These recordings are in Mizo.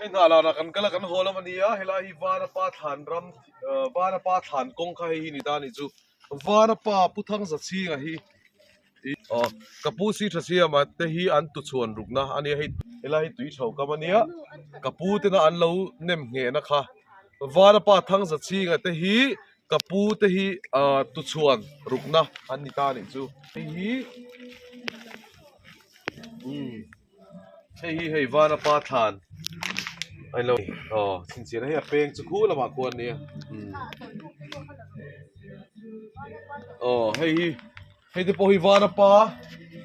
Hei hnah lanah kan kal a, kan haw lam a nia, helai hi Vanapa thlan ram Vanapa thlan kawng kha hei hi ni ta a nih chu. Vanapa Pu Thangza chhinga hi aw ka pu si tha siama te hi an tuchhuan rukna a nia hei helai hi tui tho kam a nia ka pu tena an lo nem nghehna kha Vanapa Thangza chhinga te hi ka pu te hi ah tuchhuan rukna an ni ta a nih chu hei hi umm. Hei hi hei Vanapa thlan a ni lo aw chhinchhiahna hei a peng chu khu lamah khuan a nia umm aw hei hi hei te pawh hi Vanapa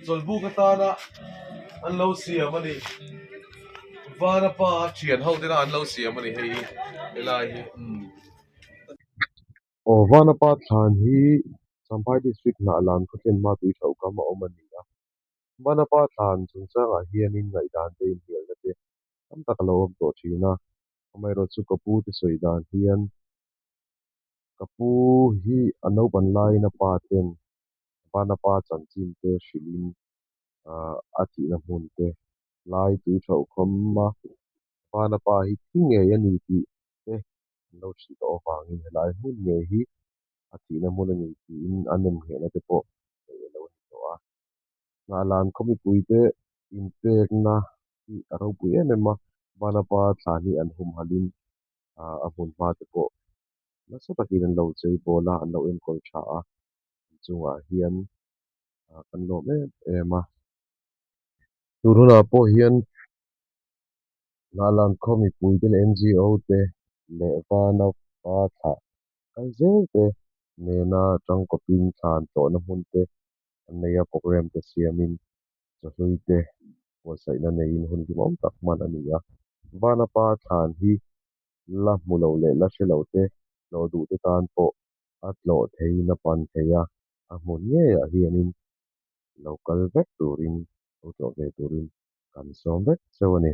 chawlhbuk atana an lo siam a ni Vanapa thian ho tena an lo siam a ni hei hi helai hi umm. Aw Vanapa thlan hi Champhai district hnah lan khawthlen hma tui thauh kam a awm a ni a. Vanapa thlan chungchangah hianin ngaihdan te inhnialna te tam tak a lo awm tawh thin a, amaherawh chu ka pu te sawi dan hian ka pu hi a naupan laiin a pa ten Vanapa chanchin te hrilhin ah a thihna hmun te lai tui thauhkhawm a, Vanapa hi thi ngei a ni tih te an lo hrilh tawh avangin helai hmun ngei hi a thihna hmun a ni tiin a nemnghehna te pawh neih a lo ni tawh a. Hnahlan khaw mipuite inpekna hi a ropui em em a, Vanapa thlan hi an humhalhin ah a hmun hma te pawh nasa takin an lo chei bawl a, an lo enkawl tha a, an chungah hian ah kan lawm em em a. Tun hunah pawh hian Hnahlan khaw mipuite leh NGO te leh Vanapa thlah kal zel te nena tangkawpin thlan tlawhna hmun te an nei a, programme te siamin chawhlui te buatsaihna neiin hun hlimawm tak hman a ni a. Vanapa thlan hi la hmu lo leh la hre lo te, tlawh duh te tan pawh a tlawh theiin a pan thei a, a hmun ngeiah hianin lo kal vek turin, lo tlawh ve turin kan sawm vek cheu a ni.